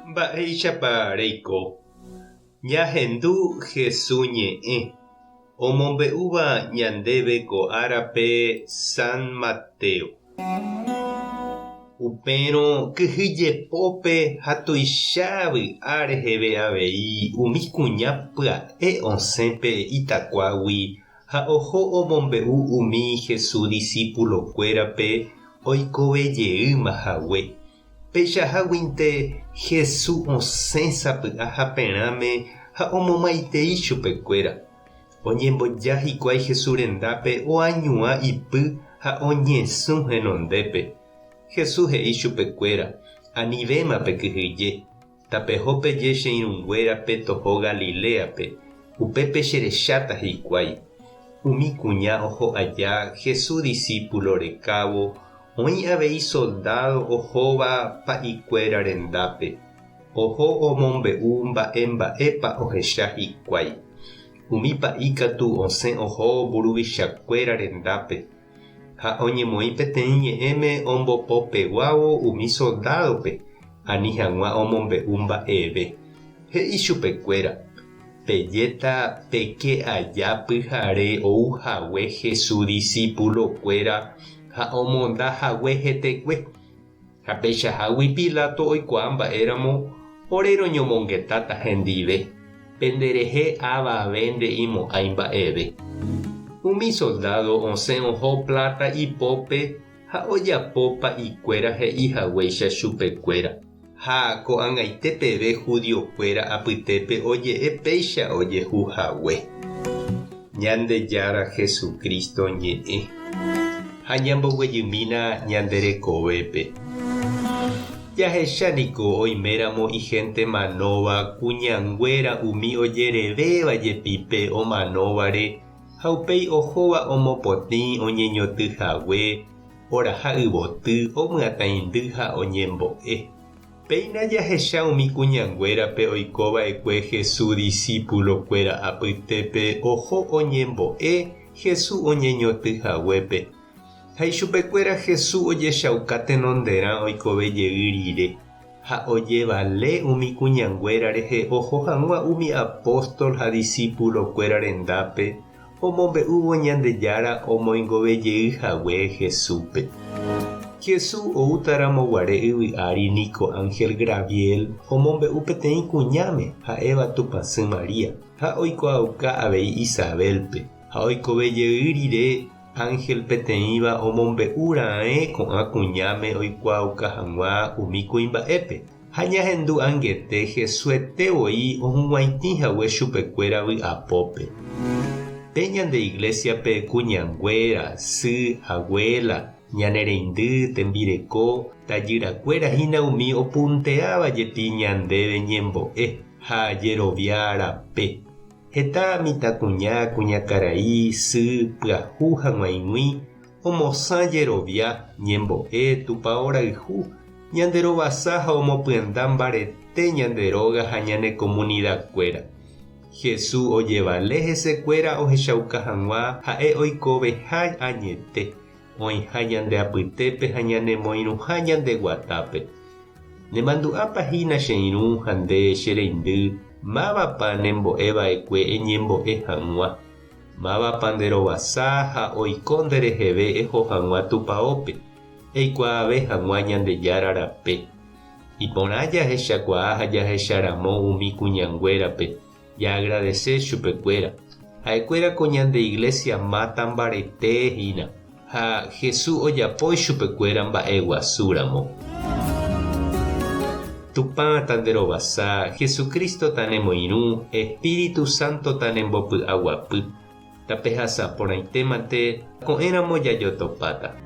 Mba'éichapa reiko? Ñahendu Hesu ñe'ẽ, omombe'úva ñandéve ko árape San Mateo. Upérõ kyhyjepópe ha tuicha vy'a reheve avei umi kuña pya'e osẽ pe itakuágui ha oho omombe'u umi Jesús disípulokuérape oikove jeýma hague. Peichaháguinte Jesús osẽ sapy'a haperãme ha omomaitei chupekuéra. Oñemboja hikuái Jesús rendápe oañuã ipy ha oñesũ henondépe. Jesús he'i chupekuéra, Anivéma pekyhyje. Tapeho peje che irũnguérape toho Galiléape, upépe cherecháta hikuái. Umi kuña oho aja Jesús disípulo rekávo, oĩ avei soldádo ohóva pa'ikuéra rendápe. Oho omombe'u mba'e mba'épa ohecha hikuái. Umi pa'i katu osẽ oho mburuvichakuéra rendápe, ha oñemoĩ peteĩ ñe'ẽme ombopopeguávo umi soldádope ani hag̃ua omombe'u mba'eve. He'i chupekuéra, Pejéta peke aja pyhare ou hague Jesús disípulokuéra ha omonda hague hetekue. Ha peichahágui Pilato oikuaa mba'éramo ore roñomongetáta hendive, penderehe avave nde'imo'ãi mba'eve. Umi soldádo osẽ oho pláta ipópe ha ojapo pa'ikuéra he'i haguéicha chupekuéra. Ha ko'ag̃aite peve judiokuéra apytépe oje'e péicha ojehu hague. Ñandejára Jesucristo ñe'ẽ. Ha ñamboguejymína ñande rekovépe. Jahecha niko oiméramo ihénte manóva kuñanguéra umi ojerevéva jepi pe omanóvare ha upéi ohóva omopotĩ oñeñoty hague, oraha yvoty, omyatãindy ha oñembo'e. Péina jahecha umi kuñanguérape oiko va'ekue Jesús disípulokuéra apytépe oho oñembo'e Jesús oñeñoty haguépe. Ha ichupekuéra Jesús ojechauka tenonderã oikove jey rire, ha ojevale umi kuñanguéra rehe oho hag̃ua umi apóstol ha disípulokuéra rendápe omombe'úvo Ñandejára omoingove jey hague Jesúspe. Jesús oútaramo guare yvy ári niko ánhel Graviel omombe'u peteĩ kuñáme ha'éva Tupãsy María, ha oikuaauka avei Isabélpe. Ha oikove jey rire, ánhel peteĩva omombe'u raẽ ko'ã kuñáme oikuaauka hag̃ua umi kuimba'épe. Ha ñahendu angete Jesuete voi ohug̃uaitĩ hague chupekuéra vy'apópe. Pe ñande iglésiape kuñanguéra, sy, aguéla, ñane reindy, tembireko, tajyrakuéra hína umi opunteáva jepi ñandéve ñembo'e ha jerovia rape. Heta mitãkuña, kuñakarai, sy, pyahu ha g̃uaig̃ui Omosã jerovia, ñembo'e, tupao rayhu, ñande rovasa ha omopyenda mbarete ñande róga ha ñane komunidakuéra. Jesús ojevale hesekuéra ohechauka hag̃ua ha'e oikoveha añete, oĩha ñande apytépe ha ñanemoirũha ñande guatápe. Nemandu'ápa hína che irũ ha nde che reindy mávapa nembo'e va'ekue eñembo'e hag̃ua? Mávapa nde rovasa ha oiko nde reheve eho hag̃ua tupaópe, eikuaave hag̃ua Ñandejára rape. Iporã jahechakuaa ha jahecharamo umi kuñanguérape, jaagradese chupekuéra. Ha'ekuéra ko ñande iglésia máta mbarete hína, ha Jesús ojapo ichupekuéra mba'eguasúramo. Tupã tanderovasa, Jesucristo tanemoirũ, Espíritu Santo tanembopy'aguapy. Tapehasa porãitémante, ko'ẽramo jajotopáta.